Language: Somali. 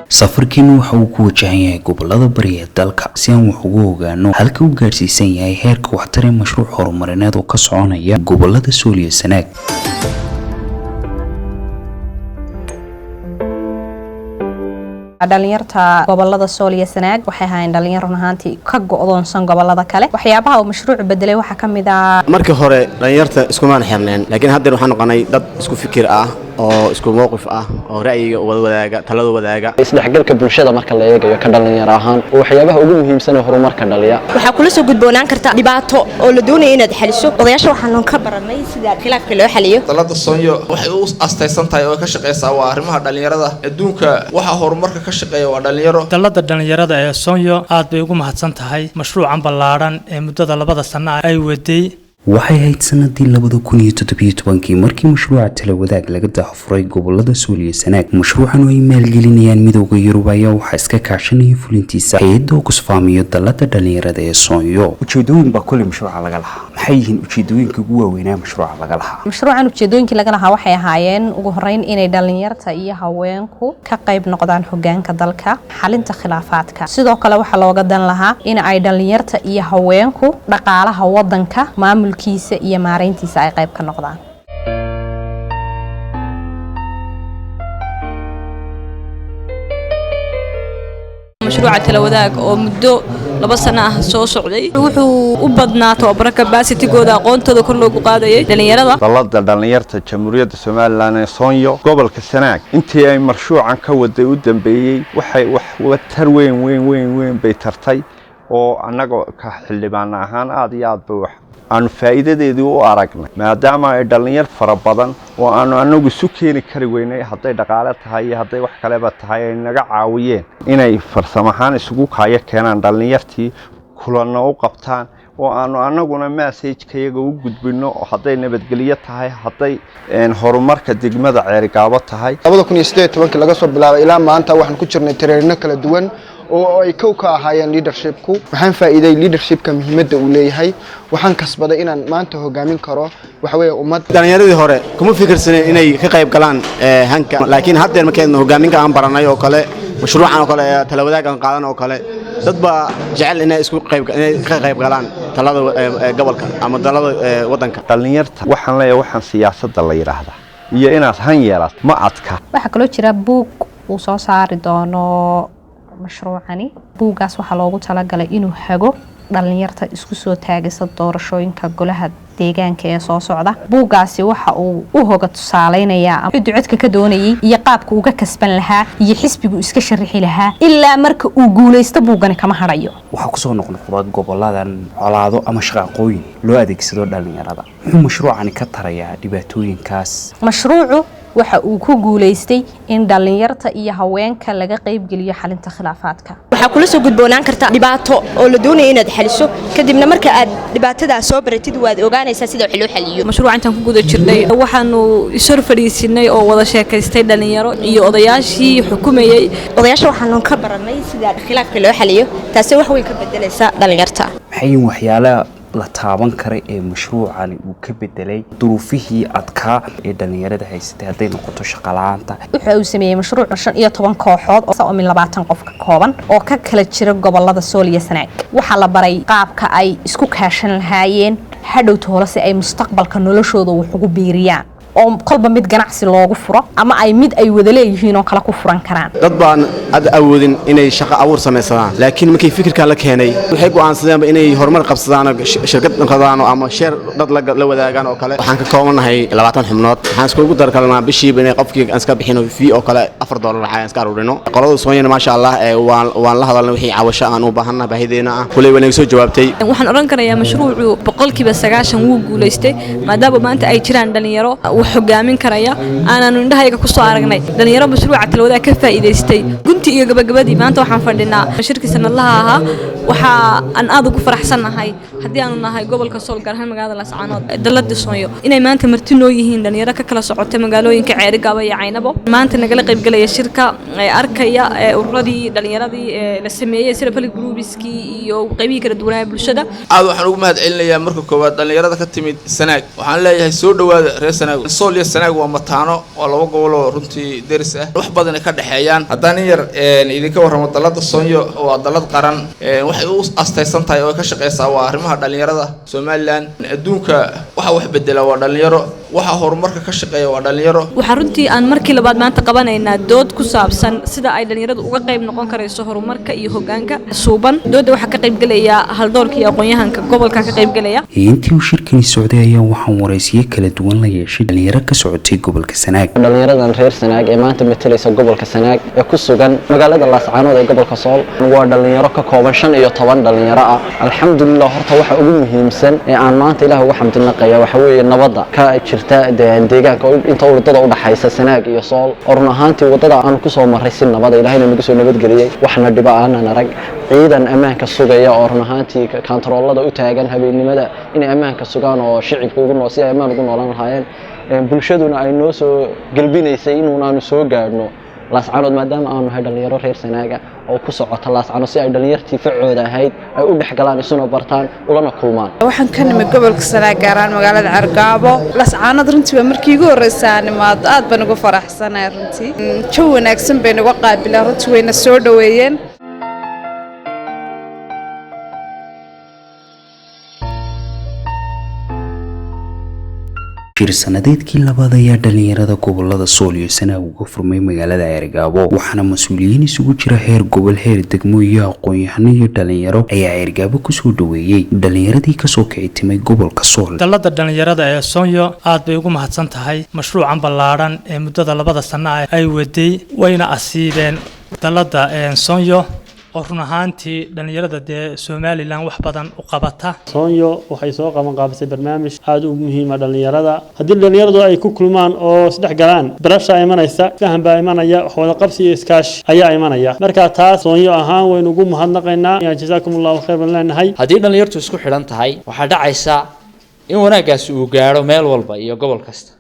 Safarkiinu waxa uu ku wajahan yahay gobolada bari ee dalka si aan wax ugu ogaano halka uu gaadhsiisan yahay heerka waxtar ee mashruuc horumarineed oo ka soconaya gobolada Sool iyo Sanaag. Dhalinyarta gobolada Sool iyo Sanaag waxay ahaayeen dhalinyar run ahaantii ka go'doonsan gobolada kale. Waxyaabaha uu mashruucu bedelay waxaa ka mid ah, markii hore dhalinyarta iskumaan xirneen, laakiin haddeer waxaan noqonay dad isku fikir ah oo isku mowqif ah oo ra'yiga wada wadaaga, talada wadaaga. Isdhexgalka bulshada marka la eegayo ka dhalinyaro ahaan, waxyaabaha ugu muhiimsan ee horumarka dhaliya. Waxaa kula soo gudboonaan karta dhibaato oo la doonaya inaad xaliso. Odayaasha waxaanu ka baranay sida khilaafka loo xaliyo. Dalada Soonyo waxay u astaysan tahay oo ka shaqeysaa waa arrimaha dhalinyarada. Adduunka waxa horumarka ka shaqeeya waa dhalinyaro. Dalada dhalinyarada ee Soonyo aad bay ugu mahadsan tahay mashruucan ballaadhan ee muddada 2da sano ay waday. Waxay ahayd sanadii 2017kii markii mashruuca Talawadaag laga daahfuray gobolada Sool iyo Sanaag. Mashruucan oo ay maalgelinayaan Midowda Yurub ayaa waxaa iska kaashanaya fulintiisa hay-adda Oxfam iyo dalada dhalinyarada ee Soonyo. Ujeedooyin baa koley mashruuca laga lahaa. Maxay yihiin ujeedooyinka ugu waaweynaa mashruuca laga lahaa? Mashruucan ujeedooyinkii laga lahaa waxay ahaayeen ugu horeyn inay dhalinyarta iyo haweenku ka qayb noqdaan hogaanka dalka, xalinta khilaafaadka. Sidoo kale waxaa looga dan lahaa in ay dhalinyarta iyo haweenku dhaqaalaha wadanka maamulkiisa iyo maareyntiisa ay qayb ka noqdaan. Mashruuca Talawadaag oo muddo 2 sano ah soo socday wuxuu u badnaa tababaro capacitigooda, aqoontooda kor loogu qaadayay dhalinyarada. Dalada dhalinyarta Jamhuuriyadda Somaliland ee Soonyo gobolka Sanaag intii ay marshuucan ka waday u dambeeyey waxay wax tar weyn weyn weyn weyn bay tartay, oo annaga ka xildhibaan ahaan aad iyo aad bay wax aanu faa'iidadeedii u aragnay, maadaama ay dhalinyar fara badan oo aanu anagu isu keeni kari weynay, hadday dhaqaale tahay iyo hadday wax kaleba tahay, ay naga caawiyeen inay farsamo ahaan isugu kaayo keenaan dhalinyartii, kulanno u qabtaan oo aanu anaguna message-kayaga u gudbino, hadday nabadgelyo tahay, hadday horumarka degmada Ceerigaabo tahay. 2018kii laga soo bilaabay ilaa maanta waxaan ku jirnay trainingno kala duwan oo ay kow ka ahaayeen leadershipku. Waxaan faa'iiday leadershipka muhiimadda uu leeyahay. Waxaan kasbaday inaan maanta hogaamin karo waxa weeye ummad. Dhalinyaradii hore kuma fikirsaneen inay ka qayb galaan hanka, laakiin haddeer markeen hogaaminka aan baranay oo kale, mashruucan oo kale Talawadaag aan qaadan oo kale, dad baa jecel inay isku qayb inay ka qayb galaan talada gobolka ama talada waddanka. Dhalinyarta waxaan leeyahay, waxaan siyaasadda la yidhaahdaa iyo inaad han yeelato ma adka. Waxaa kaloo jira buug uu soo saari doono mashruucani. Buuggaas waxaa loogu talagalay inuu hago dhalinyarta isku soo taagisa doorashooyinka golaha deegaanka ee soo socda. Buuggaasi waxa uu u hoga tusaaleynayaa ciddu codka ka doonayay iyo qaabka uga kasban lahaa iyo xisbigu iska sharixi lahaa ilaa marka uu guuleysto. Buuggani kama hadhayo. Waxaa kusoo noqnoqda goboladan colaado ama shaqaaqooyin loo adeegsado dhalinyarada. Muxuu mashruucani ka tarayaa dhibaatooyinkaas? Mashruucu waxa uu ku guuleystay in dhalinyarta iyo haweenka laga qaybgeliyo xalinta khilaafaadka. Waxaa kula soo gudboonaan karta dhibaato oo la doonaya inaad xaliso. Kadibna marka aad dhibaatadaa soo baratid, waad ogaanaysaa sida wax loo xaliyo. Mashruuca intaan ku guda jirnay waxaanu ishor fadhiisinay oo wada sheekaystay dhalinyaro iyo odayaashii xukumayey. Odayaasha waxaanu ka baranay sida khilaafka loo xaliyo, taasi wax weyn ka bedelaysa dhalinyarta. Maxay yihiin waxyaalaha la taaban kara ee mashruucani uu ka bedelay duruufihii adkaa ee dhalinyarada haysatay, hadday noqoto shaqala-aanta? Waxa uu sameeyey mashruuca 15 kooxood oo min 20 qof ka kooban oo ka kala jira gobolada Sool iyo Sanaag. Waxaa la baray qaabka ay isku kaashan lahaayeen hadhow toole si ay mustaqbalka noloshooda wax ugu biiriyaan, oo kolba mid ganacsi loogu furo ama ay mid ay wada leeyihiin oo kale ku furan karaan. Dad baan hadda awoodin inay shaqo abuur samaysadaan, laakiin markii fikirkan la keenay waxay go'aansadeenba inay horumar qabsadaan oo shirkad noqdaan ama share dad la wadaagaan oo kale. Waxaan ka koobannahay 20 xubnood. Waxaan iskugu darkalnaa bishiiba inay qofkii aan iska bixino fee oo kale $4 lacag aan iska aruurino. Qolada Soonyana, maasha Allah, waan la hadalnay wixii cawasho aan u baahannahay, baahideena ah kuley waa naga soo jawaabtay. Waxaan odhan karayaa mashruucu 90% wuu guulaystay, maadaama maanta ay jiraan dhalinyaro wax hogaamin karaya, aanaanu indhahayaga ku soo aragnay dhalinyaro mashruuca Talawadaag ka faa'iidaystay. Gunti iyo gabagabadii, maanta waxaan fadhinaa shirkii sanadlaha ahaa. Waxa aan aad ugu faraxsannahay haddii aanu nahay gobolka Sool, gaar ahaan magaalada Laascaanood, dalada Soonyo, inay maanta marti noo yihiin dhalinyaro ka kala socota magaalooyinka Ceerigaabo iyo Caynabo, maanta nagala qaybgalaya shirka, ee arkaya ee ururadii dhalinyaradii ee la sameeyey sida public groups-kii iyo qaybihii kala duwanaa ee bulshada. Aad waxaan ugu mahad celinayaa marka koowaad dhallinyarada ka timid Sanaag. Waxaan leeyahay soo dhowaada reer Sanaag. Sool iyo Sanaag waa mataano, waa laba goboloo runtii deris ah, wax badan ka dhexeeyaan. Haddaan in yar idinka warramo, dalladda Sonyo waa dallad qaran. Waxay u astaysan tahay oo ka shaqeysaa waa arrimaha dhalinyarada Somaliland. Adduunka waxa wax bedela waa dhalinyaro, waxa horumarka ka shaqeeya waa dhalinyaro. Waxaa runtii aan markii labaad maanta qabanaynaa dood ku saabsan sida ay dhalinyaradu uga qayb noqon karayso horumarka iyo hogaanka suuban. Doodda waxaa ka qaybgelaya haldoorka iyo aqoon-yahanka gobolka ka qaybgelaya. Intii uu shirkani socday ayaa waxaan waraysiyo kala duwan la yeeshay dhalinyaro ka socotay gobolka Sanaag. Dhalinyaradan reer Sanaag ee maanta matalaysa gobolka Sanaag ee ku sugan magaalada Laascaanood ee gobolka Sool waa dhalinyaro ka kooban 15 dhalinyaro ah. Alxamdulilah, horta waxa ugu muhiimsan ee aan maanta Ilaah uga xamdinaqaya waxa weeye nabadda ka jirta deegaanka inta wadada u dhaxaysa Sanaag iyo Sool, oo run ahaantii wadada aan ku soo marray si nabada, Ilaahayna nagu soo nabadgeliyey, waxna dhibo aanan arag. Ciidan ammaanka sugaya oo run ahaantii kantaroolada u taagan habeennimada inay ammaanka sugaan oo shicibka ugu nool si ay ammaan ugu noolaan lahaayeen, bulshaduna ay noo soo gelbinaysay inuunaanu soo gaadhno Laascaanood, maadaama aanu nahay dhalinyaro reer Sanaaga oo ku socota Laascaanood, si ay dhalinyartii facooda ahayd ay u dhex galaan, isuna bartaan, ulana kulmaan. Waxaan ka nimid gobolka Sanaag, gaaraan magaalada Cergaabo. Laascaanood runtii waa markii igu horreysay aan imaado, aad baan ugu faraxsanahay runtii. Jawi wanaagsan bay nagu qaabileen runtii, wayna soo dhoweeyeen. Shir sanadeedkii labaad ayaa dhalinyarada gobolada Sool iyo Sanaag uga furmay magaalada Ceergaabo, waxaana mas-uuliyiin isugu jira heer gobol, heer degmo iyo aqoon-yahano iyo dhalinyaro ayaa Ceergaabo kusoo dhaweeyey dhalinyaradii kasoo kici timay gobolka Sool. Dalladda dhalinyarada ee Sonyo aad bay ugu mahadsan tahay mashruucan ballaadhan ee muddada 2da sano ah ay waday, wayna asiibeen dalladda Sonyo oo run ahaantii dhalinyarada dee Somaliland wax badan u qabata. Soonyo waxay soo qaban qaabisay barnaamij aada u muhiima dhalinyarada. Haddii dhalinyaradu ay ku kulmaan oo isdhex galaan, barashaa imanaysa, faham baa imanaya, wax wada qabsi iyo iskaashi ayaa imanaya. Marka taas Soonyo ahaan waynu ugu mahadnaqaynaa, jazaakum Allahu khayr baan leenahay. Haddii dhalinyartu isku xidhan tahay, waxaa dhacaysa in wanaaggaasi uu gaadho meel walba iyo gobol kasta.